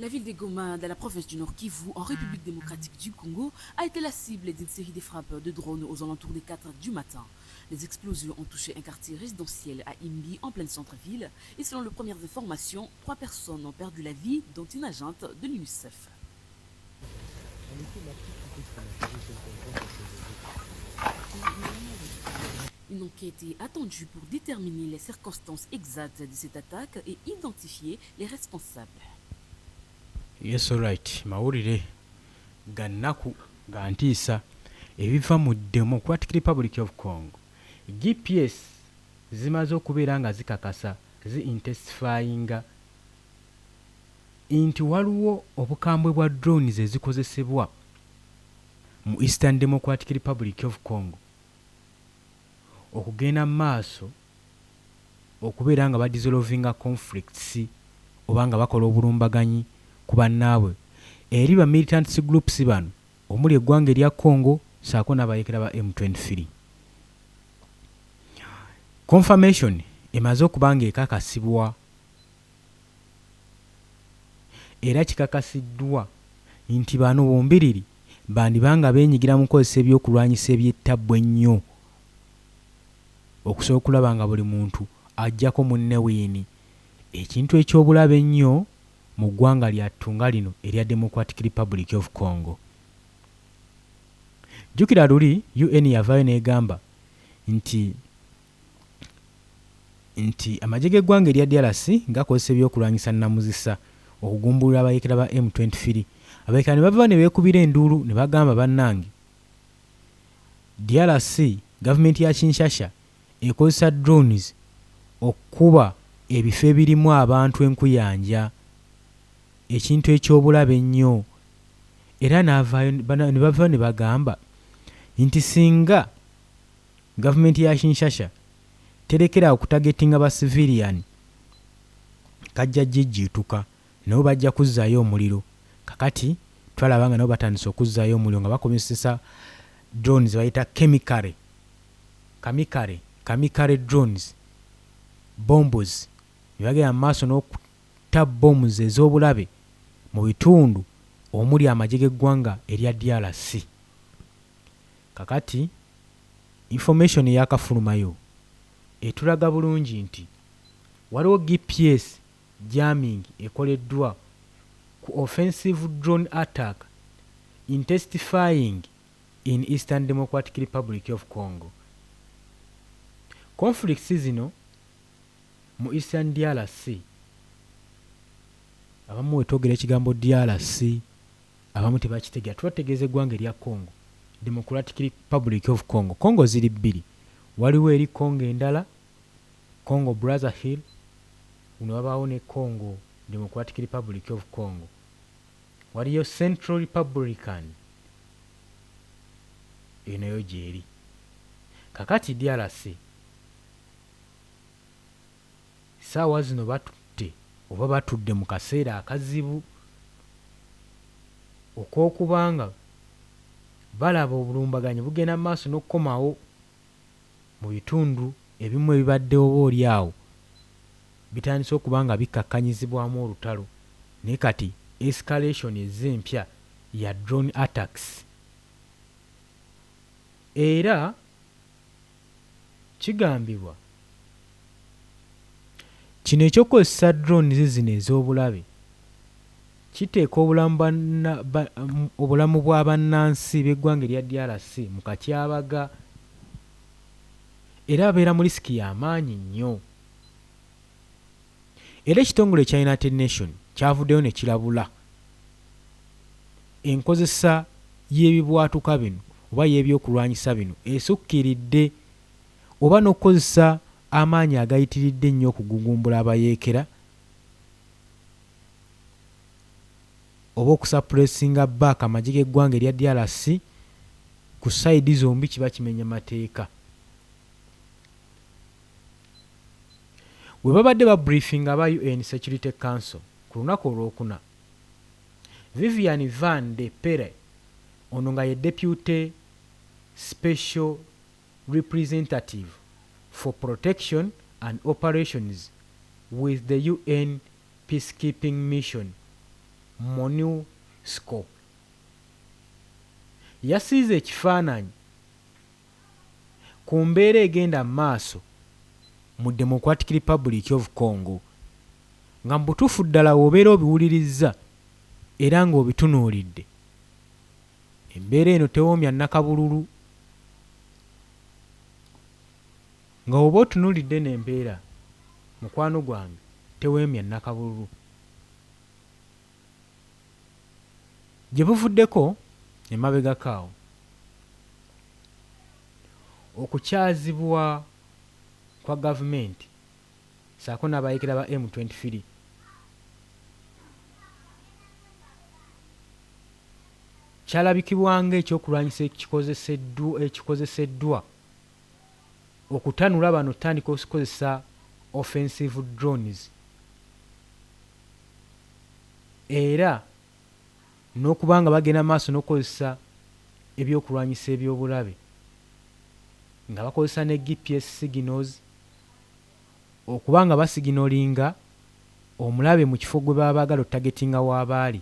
La ville de Goma, dans la province du Nord Kivu, en République démocratique du Congo, a été la cible d'une série de frappes de drones aux alentours des 4 heures du matin. Les explosions ont touché un quartier résidentiel à Himbi, en plein centre-ville, et selon les premières informations, 3 personnes ont perdu la vie, dont une agente de l'UNICEF. Une enquête est attendue pour déterminer les circonstances exactes de cette attaque et identifier les responsables. Yes, alright. Mawulire ga nnaku, ga ntiisa, ebiva mu Democratic Republic of Congo. GPS zimaze okubeera nga zikakasa, zi intensifyinga nti waliwo obukambwe bwa drones ezikozesebwa mu Eastern Democratic Republic of Congo okugenda mu maaso okubeera nga badissolvinga conflicts oba nga bakola obulumbaganyi ku bannaabwe eri ba militants groups bano omuli eggwanga erya Congo ssaako n'abayeekera ba M23. Confirmation emaze okuba ng'ekakasibwa era kikakasiddwa nti bano bombiriri bandiba nga beenyigira mu kukozesa ebyokulwanyisa eby'ettabbu ennyo okusobola okulaba nga buli muntu aggyako munne wiini, ekintu eky'obulabe ennyo mu ggwanga lyattu nga lino erya Democratic Republic of Congo. Jjukira luli UN yavaayo n'egamba nti nti amagye g'eggwanga erya DRC gakozesa ebyokulwanyisa nnamuzisa okugumbulula abayeekera ba M23. Abayeekera ne bava ne beekubira enduulu ne bagamba, bannange, DRC, gavumenti ya Kinshasa ekozesa drones okukuba ebifo ebirimu abantu enkuyanja, ekintu eky'obulabe ennyo. Era n'avaayo ne bavaayo ne bagamba nti singa gavumenti ya Kinshasa terekera okutagetinga ba civilian, kajja jijjiituka, nabo bajja kuzzaayo omuliro. Kakati twalaba nga nabo batandise okuzzaayo omuliro nga bakozesa drones bayita chemically kamikare kamikare drones bombs, ne bagenda mu maaso n'okutta bombs ez'obulabe mu bitundu omuli amagye g'eggwanga erya DRC. Kakati information eyakafulumayo etulaga bulungi nti waliwo GPS jamming ekoleddwa ku offensive drone attack intensifying in Eastern Democratic Republic of Congo. Conflicts zino mu Eastern DRC, abamu wetwogera ekigambo DRC abamu tebakitegeera, tubategeeza eggwanga erya Congo, Democratic Republic of Congo. Congo ziri bbiri, waliwo eri Congo endala, Congo Brazzaville, ne wabaawo ne Congo, Democratic Republic of Congo. Waliyo Central Republican, eyo nayo gyeri. Kakati DRC saawa zino batutte oba batudde mu kaseera akazibu okw'okubanga balaba obulumbaganyi bugenda mu maaso n'okukomawo mu bitundu ebimu ebibadde oba oli awo bitandise okuba nga bikkakkanyizibwamu olutalo, naye kati escalation ezze empya ya drone attacks. Era kigambibwa kino ekyokukozesa drones zino ez'obulabe kiteeka obulamu bwa bannansi b'eggwanga erya DRC mu katyabaga, era babeera mu risk y'amaanyi nnyo. Era ekitongole ekya United Nation kyavuddeyo ne kirabula enkozesa y'ebibwatuka bino oba y'ebyokulwanyisa bino esukkiridde oba n'okukozesa amaanyi agayitiridde ennyo okugugumbula abayeekera oba okusuppressinga back amagye g'eggwanga erya DRC ku side zombi kiba kimenya mateeka. We babadde babriefinga aba UN Security Council ku lunaku Olwokuna, Vivian van de Perre, ono nga ye Deputy Special Representative for Protection and Operations with the UN Peacekeeping Mission. MONUSCO, yasiize ekifaananyi ku mbeera egenda mu maaso mu Democratic Republic of Congo nga mu butuufu ddala w'obeera obiwulirizza era ng'obitunuulidde, embeera eno tewoomya nnakabululu. Nga bw'oba otunuulidde eno embeera, mukwano gwange, teweemya nnakabululu. Gye buvuddeko emabegako awo, okukyazibwa kwa gavumenti ssaako n'abayeekera ba M23 kyalabikibwa ng'ekyokulwanyisa ekikozeseddwa okutanula bano okutandika okukozesa offensive drones era n'okuba nga bagenda mu maaso n'okukozesa ebyokulwanyisa eby'obulabe nga bakozesa ne GPS signals okuba nga basiginolinga omulabe mu kifo gwe baba baagala ottagetinga w'aba ali.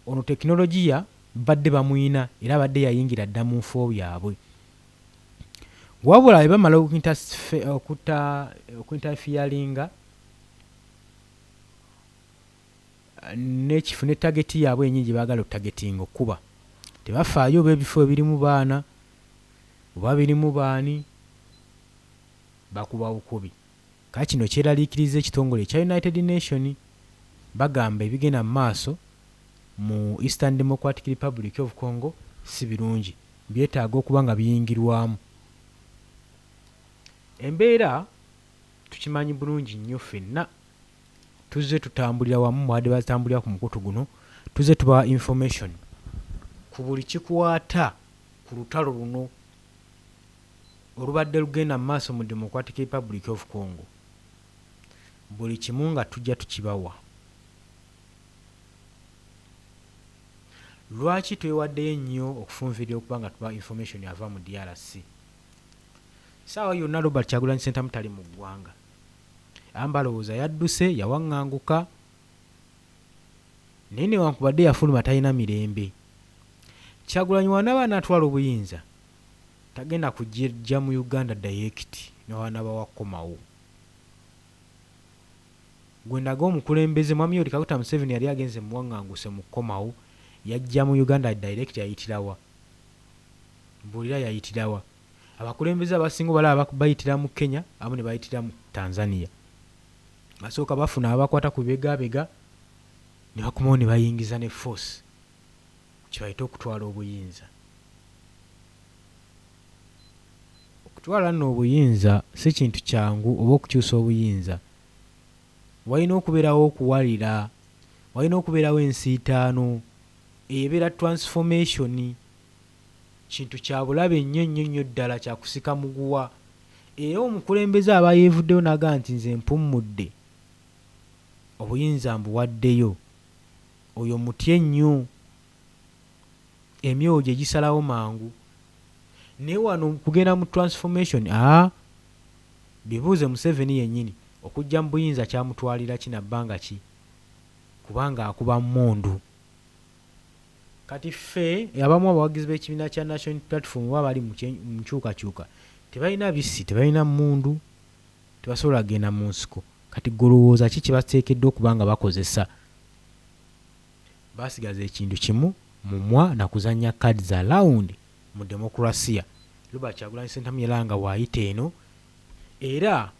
Ono tekinologiya badde bamuyina era abadde yayingira dda mu nfo yaabwe. Wabula bwe bamala okuinterferinga n'ekifo ne tageti yaabwe yennyini gye baagala ottagetinga okkuba, tebafaayo oba ebifo ebirimu baana oba birimu baani, bakuba bukubi. Kale kino kyeraliikiriza ekitongole ekya United Nation, bagamba ebigenda mu maaso mu Eastern Democratic Republic of Congo si birungi, byetaaga okuba nga biyingirwamu. Embeera tukimanyi bulungi nnyo ffenna, tuzze tutambulira wamu, mubadde batambulira ku mukutu guno, tuzze tubawa information ku buli kikwata ku lutalo luno olubadde lugenda mu maaso mu Democratic Republic of Congo. Buli kimu nga tujja tukibawa. Lwaki twewaddeyo nnyo okufunvirira okuba nga tubawa information ava mu DRC? Ssaawa yonna Robert Kyagulanyi Ssentamu tali mu ggwanga. Abamu balowooza yadduse, yawaŋŋanguka, naye newankubadde yafuluma talina mirembe. Kyagulanyi w'anaaba anaatwala obuyinza, tagenda kujja mu Uganda direct newanaaba wakomawo. Gwe ndaga omukulembeze Mwami Yoweri Kaguta Museveni yali agenze muwaŋŋanguse mu kukomawo, yajja mu Uganda direct yayitira wa? Mbuulira yayitira wa? Abakulembeze abasinga obalaba bayitira mu Kenya, abamu ne bayitira mu Tanzania. Basooka bafuna ababakwata ku bibegabega ne bakomawo ne bayingiza ne force kye bayita okutwala obuyinza. Okutwala nno obuyinza si kintu kyangu oba okukyusa obuyinza. Walina okubeerawo okuwalira, walina okubeerawo ensiitaano, eyo ebeera transformation. Kintu kya bulabe nnyo nnyo nnyo ddala, kya kusika muguwa. Era omukulembeze aba yeevuddeyo n'agamba nti nze mpummudde, obuyinza mbuwaddeyo, oyo mutye nnyo, emyoyo gye gisalawo mangu. Naye wano kugenda mu transformation, aa bibuuze Museveni yennyini okujja mu buyinza kyamutwalira ki na bbanga ki, kubanga akuba mmundu. Kati ffe abamu abawagizi b'ekibiina kya National Platform oba abali mu nkyukakyuka tebalina bissi, tebalina mmundu, tebasobola kugenda mu nsiko. Kati ggwe olowooza ki kye bateekeddwa okuba nga bakozesa? Baasigaza ekintu kimu, mumwa na kuzannya kaadi za lawundi mu demokulasiya. Robert Kyagulanyi Ssentamu yalaba nga waayita eno era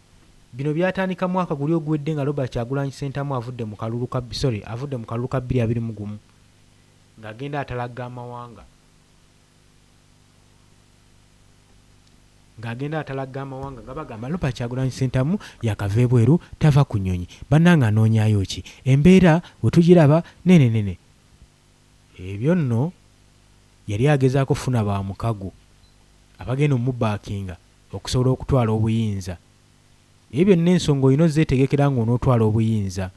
bino byatandika mwaka guli oguwedde nga Robert Kyagulanyi Ssentamu avudde mu kalulu ka sorry avudde mu kalulu ka 2021 ng'agenda atalagga amawanga ng'agenda atalagga amawanga nga bagamba Robert Kyagulanyi Ssentamu yakava ebweru tava ku nnyonyi, bannange anoonyaayo ki? Embeera we tugiraba nene nene. Ebyo nno yali agezaako kufuna ba mukago abagenda omubaakinga okusobola okutwala obuyinza. Ebyo byonna ensonga olina ozeetegekera ng'onootwala obuyinza.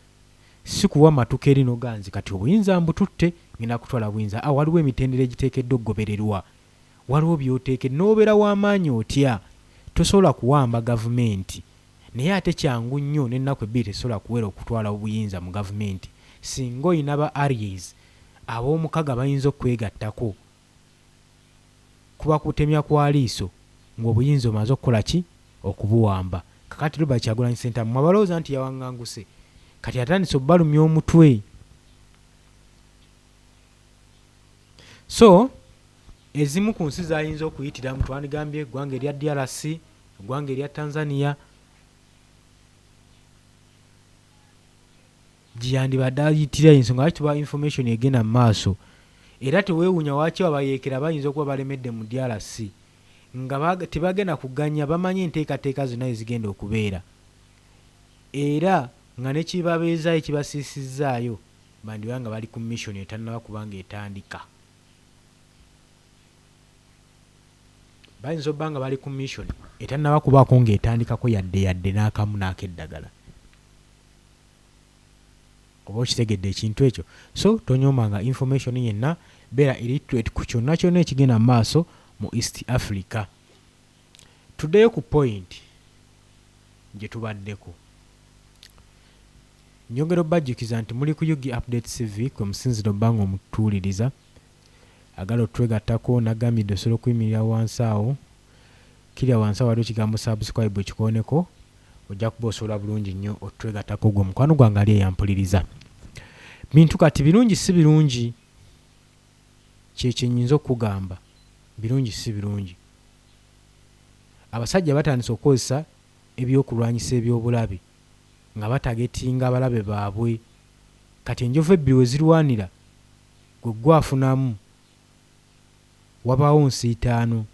Si kuwa matuka eri n'ogamba nti kati obuyinza mbututte ngenda kutwala buyinza. Ah, waliwo emitendera egiteekeddwa okugobererwa. Waliwo by'oteekeddwa n'obeera w'amaanyi otya tosobola kuwamba gavumenti. Naye ate kyangu nnyo n'ennaku ebbiri tezisobola kuwera okutwala obuyinza mu gavumenti. Singa olina ba allies ab'omukago abayinza okwegattako, kuba kutemya kwa liiso ng'obuyinza omaze okukola ki? Okubuwamba. Kakati Robert Kyagulanyi Ssentamu mwabalowooza nti yawaŋŋanguse, kati atandise obbalumya omutwe. So ezimu ku nsi zayinza okuyitiramu twandigambye eggwanga erya DRC, eggwanga erya Tanzania, gyeyandibadde ayitira, ensonga lwaki tuba information egenda mu maaso. Era teweewuunya waki abayeekera bayinza okuba balemedde mu DRC nga tebagenda kuganya, bamanyi enteekateeka zonna ezigenda okubeera, era nga nekibabeezaayo ekibasiisizaayo bandiba nga bali ku mission etannaba kuba nga etandika. Bayinza obba nga bali ku mission etannaba kubaako ng'etandikako yadde yadde n'akamu n'akeddagala. Oba okitegedde ekintu ekyo? So tonyoomanga information yenna, beera illiterate ku kyonna kyonna ekigenda mu maaso mu East Africa. Tuddeyo ku point gye tubaddeko. Nyongera obbajjukiza nti muli ku UG Update CV kwe musinzira obba nga omutuwuliriza. Agala otwegattako nagambidde osobola okuyimirira wansi awo, kirya wansi awo waliwo ekigambo subscribe ekikooneko, ojja kuba osobola bulungi nnyo otwegattako gwe mukwano gwange ali eyampuliriza. Bintu kati birungi si birungi, kyekye nnyinza okukugamba, birungi si birungi. Abasajja batandise okukozesa ebyokulwanyisa ebyobulabe nga batagetinga abalabe baabwe. Kati enjovu ebbiri we zirwanira gwe gwafunamu wabaawo nsiitaano.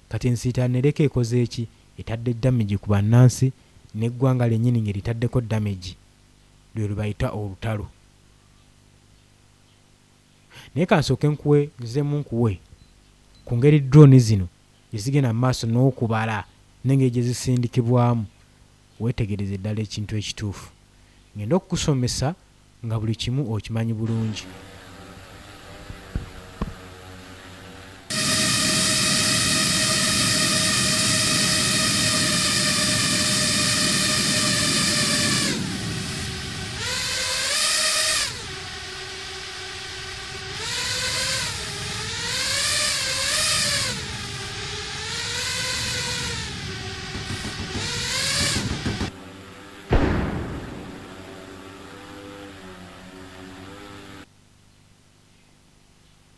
Kati ensiitaano ereka ekoze eki? Etadde damage ku bannansi n'eggwanga lyennyini ng'eritaddeko damage, lwe lwe bayita olutalo. Naye kansooke nkuwe, nziremu nkuwe ku ngeri drone zino gye zigenda mu maaso n'okubala n'engeri gye zisindikibwamu, weetegereze ddala ekintu ekituufu. Ngenda okukusomesa nga buli kimu okimanyi bulungi.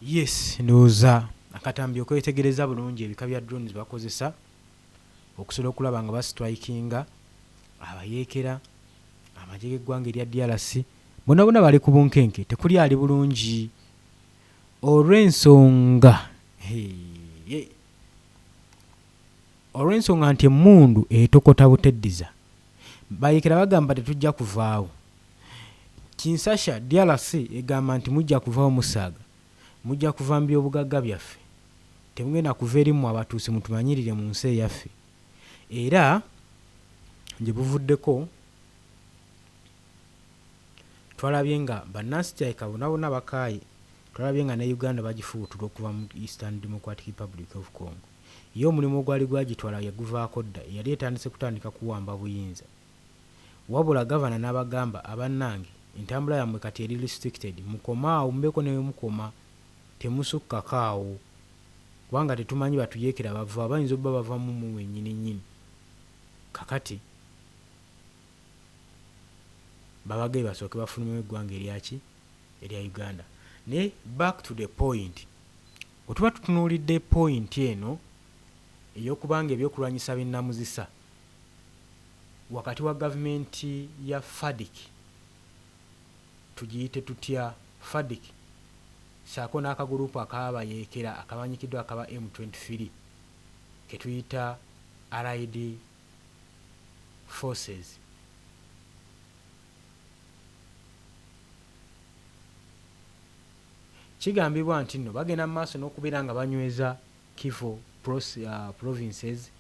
Yes, ndowooza akatambi okwetegereza bulungi ebika bya drones bakozesa okusobola okulaba nga bastrikinga abayeekera, amagye g'eggwanga erya DRC bonna bonna bali ku bunkenke, tekuli ali bulungi olw'ensonga olw'ensonga nti emmundu etokota buteddiza. Bayeekera bagamba tetujja kuvaawo. Kinshasa DRC egamba nti mujja kuvaawo musaaga, mujja kuva mu byobugagga byaffe, temugenda kuva eri mmwe abatuusi mutumanyirire mu nsi eyaffe. Era gye buvuddeko twalabye nga bannansi kirabika bonna bonna bakaaye, twalabye nga ne Uganda bagifubutuka okuva mu Eastern Democratic Republic of Congo. Ye omulimu ogwali gwagitwala yaguvaako dda, yali etandise kutandika kuwamba buyinza. Wabula gavana n'abagamba, abannange entambula yammwe kati eri restricted, mukome awo, mubeeko ne we mukoma, temusukkako awo, kubanga tetumanyi batuyeekera bava, bayinza obba bava mu mmwe mwennyini nnyini. Kakati babagaye basooke bafulumemu eggwanga eryaki? Erya Uganda. Naye back to the point, bwe tuba tutunuulidde point eno ey'okubanga ebyokulwanyisa binnamuzisa wakati wa gavumenti ya FARDC, tugiyite tutya FARDC, ssaako n'akagurupu ak'abayeekera akamanyikiddwa akaba M23 ke tuyita Allied Forces. Kigambibwa nti nno bagenda mu maaso n'okubeera nga banyweza Kivu provinces,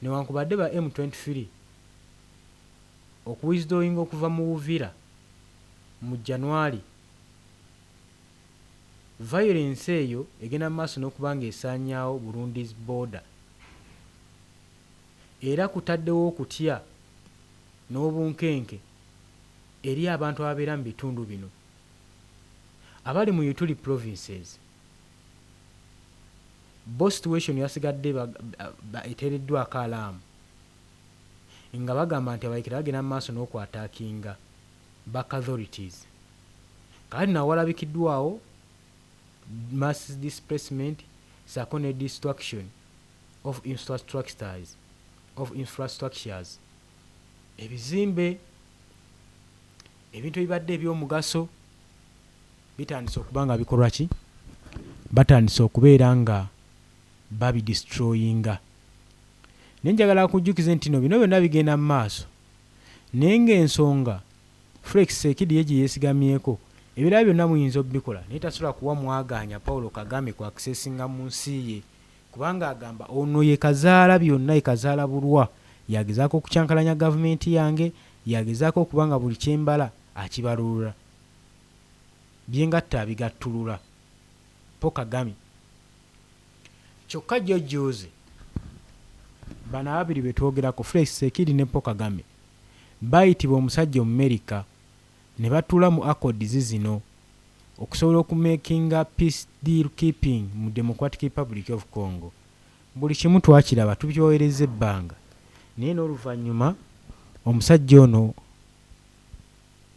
newankubadde ba M23 okuwithdrawinga okuva mu Uvira mu January, violence eyo egenda mu maaso n'okuba nga esaanyaawo Burundi's border, era kutaddewo okutya n'obunkenke. eri abantu ababeera mu bitundu bino abali mu Ituri provinces. Bo situation yasigadde eteereddwako alaamu nga bagamba nti abayekera bagenda mu maaso n'okuattackinga back authorities. Kakati nawo walabikiddwawo mass displacement ssaako ne destruction of infrastructures of infrastructures, ebizimbe, ebintu ebibadde ebyomugaso bitandise okuba nga bikolwa ki, batandise okubeera nga babidestroyinga. Naye njagala kujjukize nti no bino byonna bigenda mu maaso, naye ng'ensonga Felix Tshisekedi ye gye yeesigamyeko, ebirala byonna muyinza obikola, naye tasobola kuwa mwagaanya Paulo Kagame ku accessinga mu nsi ye, kubanga agamba ono ye kazaala byonna, ye kazaala bulwa, yagezaako okukyankalanya gavumenti yange, yagezaako okuba nga buli kyembala akibalulula, byengatta abigattulula. Paul Kagame. Kyokka jjo jjuuzi bano ababiri be twogerako, Felix Tshisekedi ne Paul Kagame, bayitibwa omusajja Omumerika ne batuula mu accords zino okusobola okumakinga peace deal keeping mu Democratic Republic of Congo. Buli kimu twakiraba, tubyowereza ebbanga, naye n'oluvannyuma omusajja ono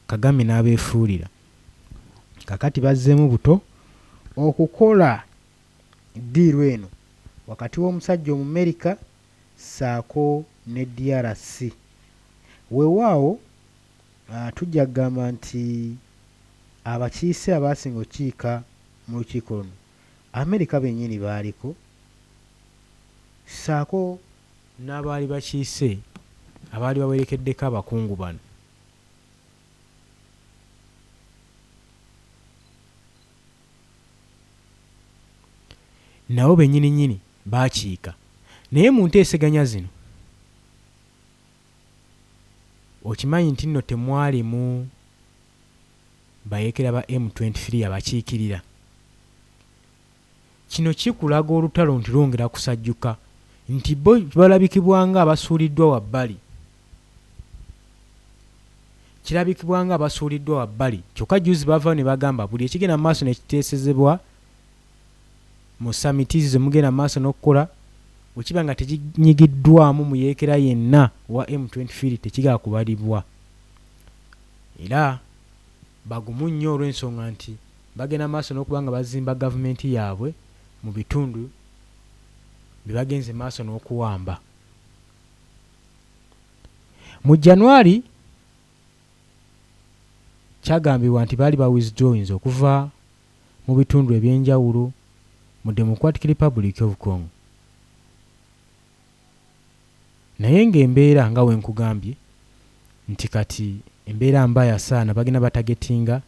Kagame n'abeefuulira. Kakati bazzeemu buto okukola ddiiru eno wakati w'omusajja Omumerika ssaako ne DRC. Weewaawo tujja kugamba nti abakiise abaasinga okukiika mu lukiiko luno Amerika bennyini baaliko, ssaako n'abaali bakiise abaali bawerekeddeko abakungu bano. Nabo bennyini nnyini baakiika. Naye mu nteeseganya zino okimanyi nti nno temwalimu bayeekera ba M23 abakiikirira. Kino kikulaga olutalo nti lwongera kusajjuka, nti bo balabikibwa nga abasuuliddwa wabbali, kirabikibwa nga abasuuliddwa wabbali. Kyokka jjuuzi bavaayo ne bagamba buli ekigenda mu maaso ne kiteesezebwa mu summit ze mugenda mu maaso n'okukola, bwe kiba nga tekinyigiddwamu muyeekera yenna wa M23 tekigala kubalibwa. Era bagumu nnyo olw'ensonga nti bagenda maaso n'okuba nga bazimba gavumenti yaabwe mu bitundu bye bagenze maaso n'okuwamba. Mu January kyagambibwa nti baali ba withdrawings okuva mu bitundu ebyenjawulo mu Democratic Republic of Congo, naye ng'embeera nga wenkugambye nti kati embeera mbaya saana, bagenda batargetinga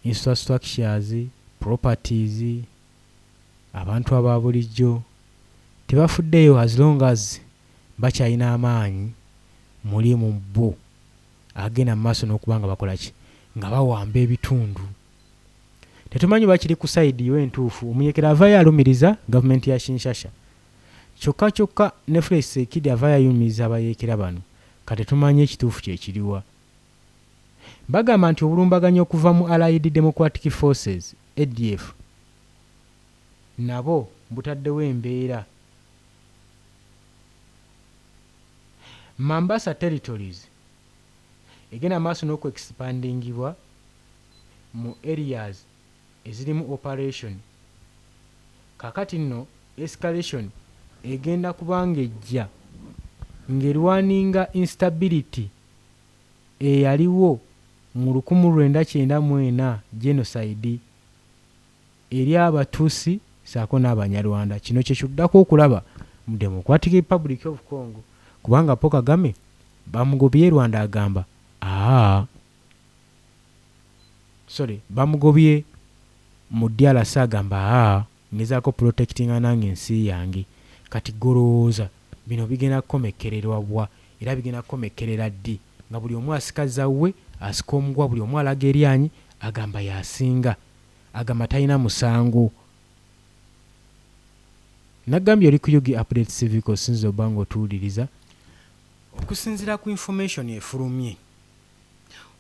infrastructures, properties, abantu aba bulijjo tebafuddeyo as long as bakyalina amaanyi muli mu bo agenda mu maaso n'okuba nga bakola ki, nga bawamba ebitundu. Tetumanyi bakiri ku side yo entuufu. Omuyekera avaayo alumiriza gavumenti ya Kinshasa, kyokka kyokka ne Felix Tshisekedi avaayo ayumiriza abayeekera bano. Kati tetumanyi ekituufu kyekiriwa. Bagamba nti obulumbaganyi okuva mu Allied Democratic Forces ADF nabo butaddewo embeera. Mambasa territories egenda maaso n'okuexpandingibwa mu areas ezirimu operation. Kakati nno escalation egenda kuba ng'ejja ng'erwaninga instability eyaliwo mu 1994 genocide eri Abatuusi ssaako n'Abanyarwanda. Kino kye kyuddako okulaba mu Democratic Republic of Congo, kubanga Paul Kagame bamugobye Rwanda, agamba aa sorry, bamugobye mu DRC, agamba aa ngezaako protectinga nange ensi yange. Kati golowooza bino bigenda kukomekkererwa bwa, era bigenda kukomekkerera ddi, nga buli omu asika zawwe, asika omugwa, buli omu alaga eryanyi, agamba yasinga, agamba talina musango. Nagambye oli ku UG Update Civic, osinza obba nga otuwuliriza. Okusinziira ku information efulumye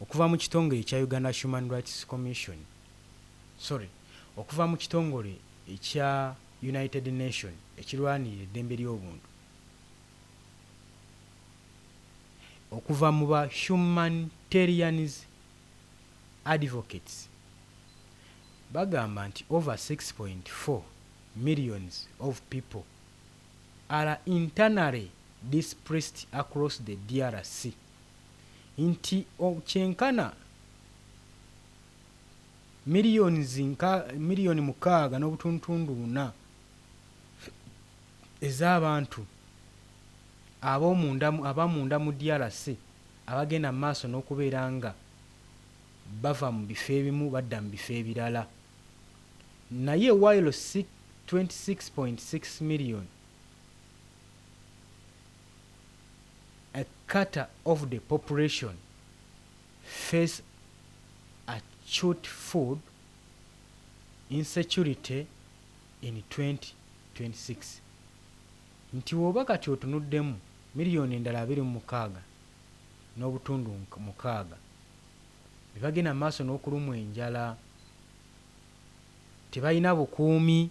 Okuva mu kitongole ekya Uganda Human Rights Commission, sorry, okuva mu kitongole ekya United Nation ekirwanirira eddembe ly'obuntu, okuva mu ba humanitarians advocates, bagamba nti over 6.4 millions of people are internally displaced across the DRC, nti kyenkana 6.4 miliyoni ez'abantu ab'omunda abamunda mu DRC abagenda mu maaso n'okubeera nga bava mu bifo ebimu badda mu bifo ebirala, naye while 26.6 million, a quarter of the population, face acute food insecurity in 2026, nti woba kati otunuddemu miliyoni endala 26.6 bebagenda mu maaso n'okulumwa enjala, tebalina bukuumi.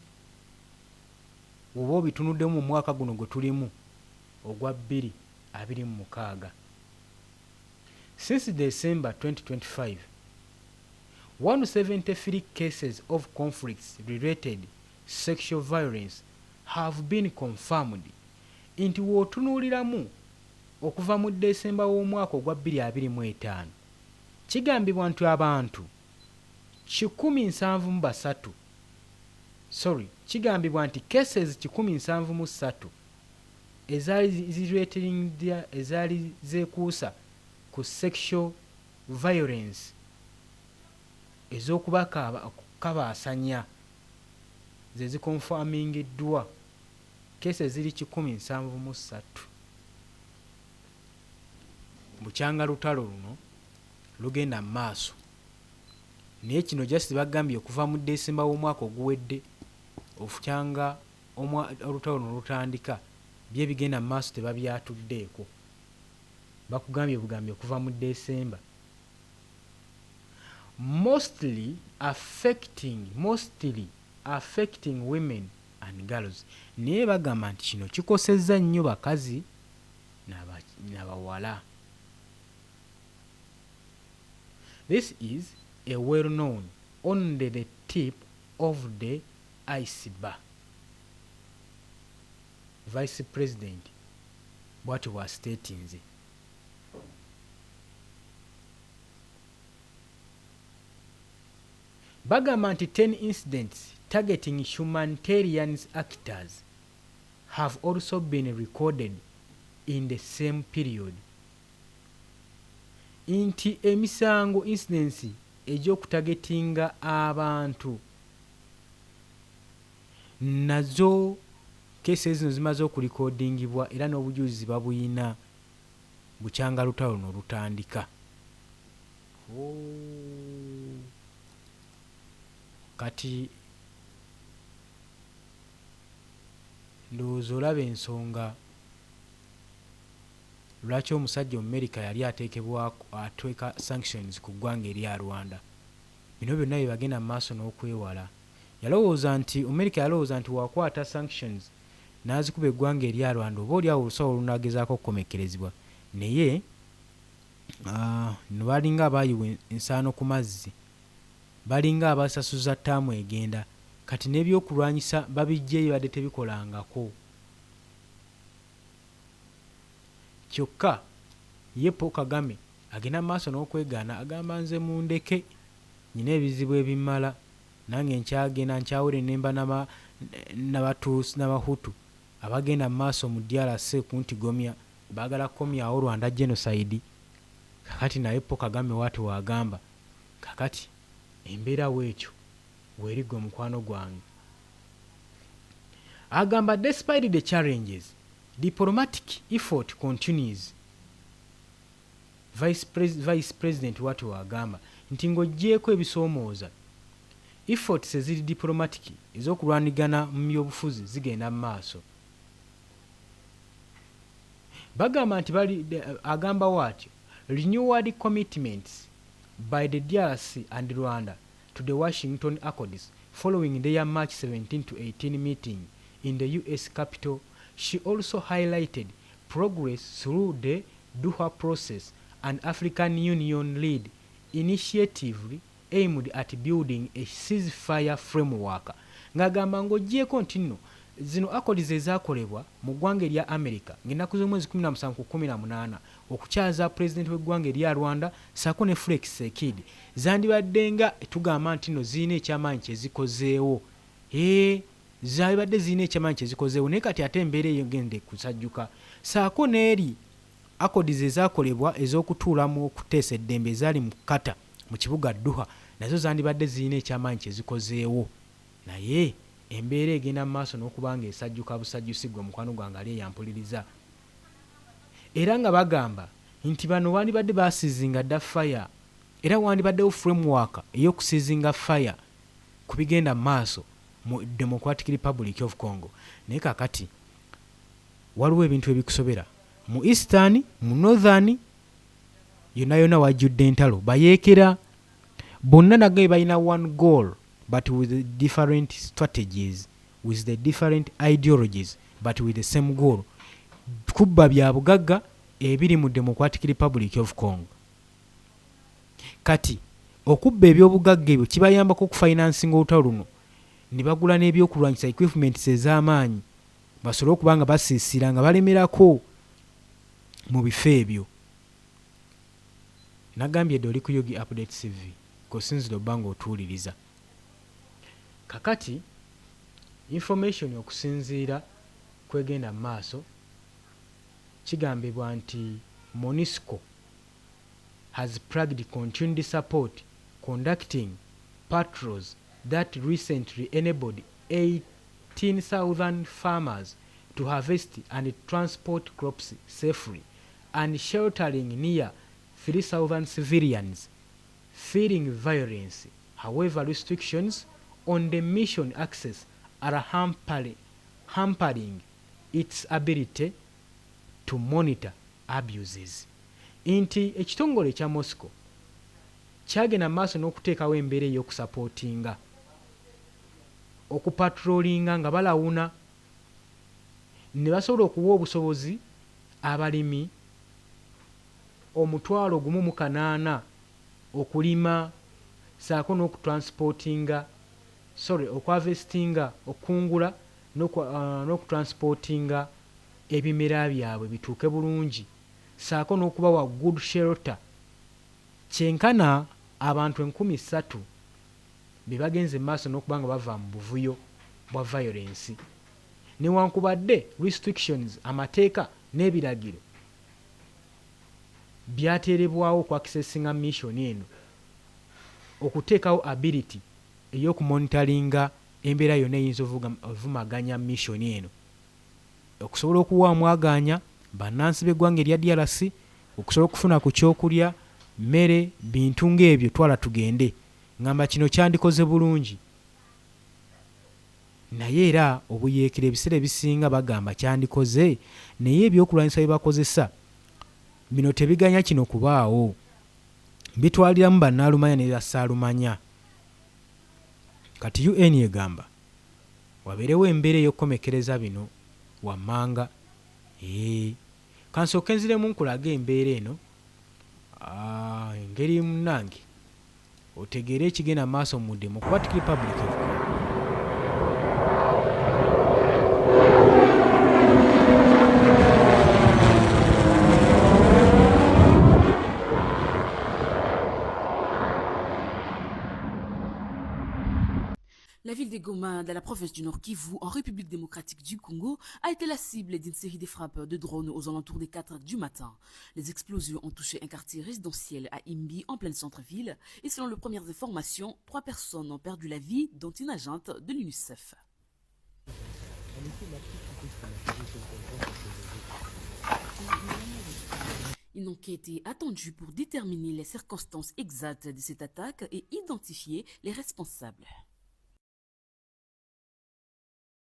Oba obitunuddemu mu mwaka guno gwe tulimu ogwa 2026, since December 2025, 173 cases of conflicts related sexual violence have been confirmed, nti w'otunuuliramu okuva mu Desemba w'omwaka ogwa 2025, kigambibwa nti abantu 173, sorry, kigambibwa nti cases 173 ezaali zirelating, ezaali zeekuusa ku sexual violence, ez'okukabaasanya, ze ziconfirmingiddwa, cases ziri 173 bukyanga lutalo luno lugenda mu maaso. Naye kino just bagambye okuva mu Desemba w'omwaka oguwedde obukyanga olutalo luno lutandika, byebigenda mu maaso tebabyatuddeeko, bakugambye bugambye okuva mu Desemba, mostly affecting women and girls. Naye bagamba nti kino kikosezza nnyo bakazi nabawala. This is a well known only the tip of the iceberg, vice president bwatyo bw'astatinze. Bagamba nti 10 incidents targeting humanitarian actors have also been recorded in the same period, nti emisango, incidents egy'okutargetinga abantu nazo cases zino zimaze okurecordingibwa era n'obujulizi babuyina bukyanga lutalo luno lutandika. Oh. Kati ndowooza olaba ensonga lwaki omusajja Omumerika yali ateekebwako, ateeka sanctions ku ggwanga erya Rwanda. Bino byonna bye bagenda mu maaso n'okwewala. Yalowooza nti Amerika, yalowooza nti wakwata sanctions n'azikuba eggwanga erya Rwanda, oba oliawo olusawo olunagezaako okukomekkerezebwa, naye no balinga abaayiwa ensaano ku mazzi, balinga abasasuza ttaamu egenda. Kati n'ebyokulwanyisa babijjeeyo badde tebikolangako. Kyokka ye Paul Kagame agenda mu maaso n'okwegaana, agamba nze mundeke, nyina ebizibu ebimala, nange nkyagenda nkyawere nemba n'Abatuusi n'Abahutu abagenda mu maaso mu DRC kuntigomya, baagala kukomyawo Rwanda genocide. Kakati naye Paul Kagame waati waagamba kakati embeera weetyo weeri. Gwe mukwano gwange, agamba despite the challenges, diplomatic effort continues. Vice president wati wagamba nti ng'oggyeeko ebisoomooza, efforts eziri diplomatic ez'okulwanigana mu byobufuzi zigenda mu maaso. Bagamba nti bali, agamba waatyo renewed commitments by the DRC and Rwanda to the Washington Accords following their March 17 to 18 meeting in the US capital. She also highlighted progress through the Doha process and African Union led initiative aimed at building a ceasefire framework. Ng'agamba ng'oggyeeko nti nno zino accords ezaakolebwa mu ggwanga erya America ng'ennaku z'omwezi 17 ku 18 okukyaza pulezidenti w'eggwanga erya Rwanda ssaako ne Felix Tshisekedi zandibadde nga tugamba nti nno zirina ekyamaanyi kye zikozeewo. Ee, zandibadde zirina ekyamaanyi kye zikozeewo naye kati ate embeera eyo egenda kusajjuka ssaako n'eri accords ezaakolebwa ez'okutuula mu okuteesa eddembe ezaali mu Qatar mu kibuga Doha nazo zandibadde zirina ekyamaanyi kye zikozeewo naye embeera egenda mu maaso n'okuba nga esajjuka busajjusi ggwe mukwano gwange ali eyampuliriza. Era nga bagamba nti bano wandibadde basiizinga dda fire era wandibaddewo framework ey'okusiizinga fire ku bigenda mu maaso mu Democratic Republic of Congo. Naye kaakati waliwo ebintu ebikusobera mu Eastern, mu Northern yonna yonna wajjudde entalo bayeekera bonna nagaye balina one goal but with the different strategies, with the different ideologies but with the same goal, kubba bya bugagga ebiri mu Democratic Republic of Congo. Kati okubba ebyobugagga ebyo kibayambako okufinansinga olutalo luno ne bagula n'ebyokulwanyisa equipments ez'amaanyi basobole okuba nga basiisira nga balemerako mu bifo ebyo. Nagambye dda oli ku Yugi Update TV kw'osinzira obba ng'otuwuliriza. Kakati information okusinziira kwegenda mu maaso kigambibwa nti MONUSCO has pledged continued support conducting patrols that recently enabled 18,000 farmers to harvest and transport crops safely and sheltering near 3,000 civilians fearing violence. However, restrictions on the mission access are hampering its ability to monitor abuses. Nti ekitongole ekya MONUSCO kyagenda mu maaso n'okuteekawo embeera ey'okusapootinga okupatrolinga nga balawuna ne basobola okuwa obusobozi abalimi 18,000 okulima ssaako n'okutransportinga, sorry, okuharvestinga, okukungula n'okutransportinga ebimera byabwe bituuke bulungi ssaako n'okubawa good shelter. Kyenkana abantu 3,000 be bagenze mu maaso n'okuba nga bava mu buvuyo bwa violence newankubadde restrictions, amateeka n'ebiragiro byateerebwawo okuaccessinga mission eno okuteekawo ability ey'okumonitoringa embeera yonna eyinza ovumaganya mission eno okusobola okuwa omwagaanya bannansi b'eggwanga erya DRC okusobola okufuna ku kyokulya, mmere, bintu ng'ebyo twala tugende. Ngamba kino kyandikoze bulungi naye era obuyeekera ebiseera ebisinga bagamba kyandikoze naye ebyokulwanyisa bye bakozesa bino tebiganya kino kubaawo, bitwaliramu bannaalumanya ne bassaalumanya. Kati UN egamba wabeerewo embeera ey'okukomekkereza bino wammanga. Ee, kansooke nziremu nkulage embeera eno engeri munnange otegeere ekigenda mu maaso mu Democratic Republic of Congo. La ville de Goma, dans la province du Nord Kivu, en République démocratique du Congo, a été la cible d'une série de frappes de drones aux alentours des 4 heures du matin. Les explosions ont touché un quartier résidentiel à Himbi, en plein centre-ville, et selon les premières informations, 3 personnes ont perdu la vie, dont une agente de l'UNICEF. Une enquête est attendue pour déterminer les circonstances exactes de cette attaque et identifier les responsables.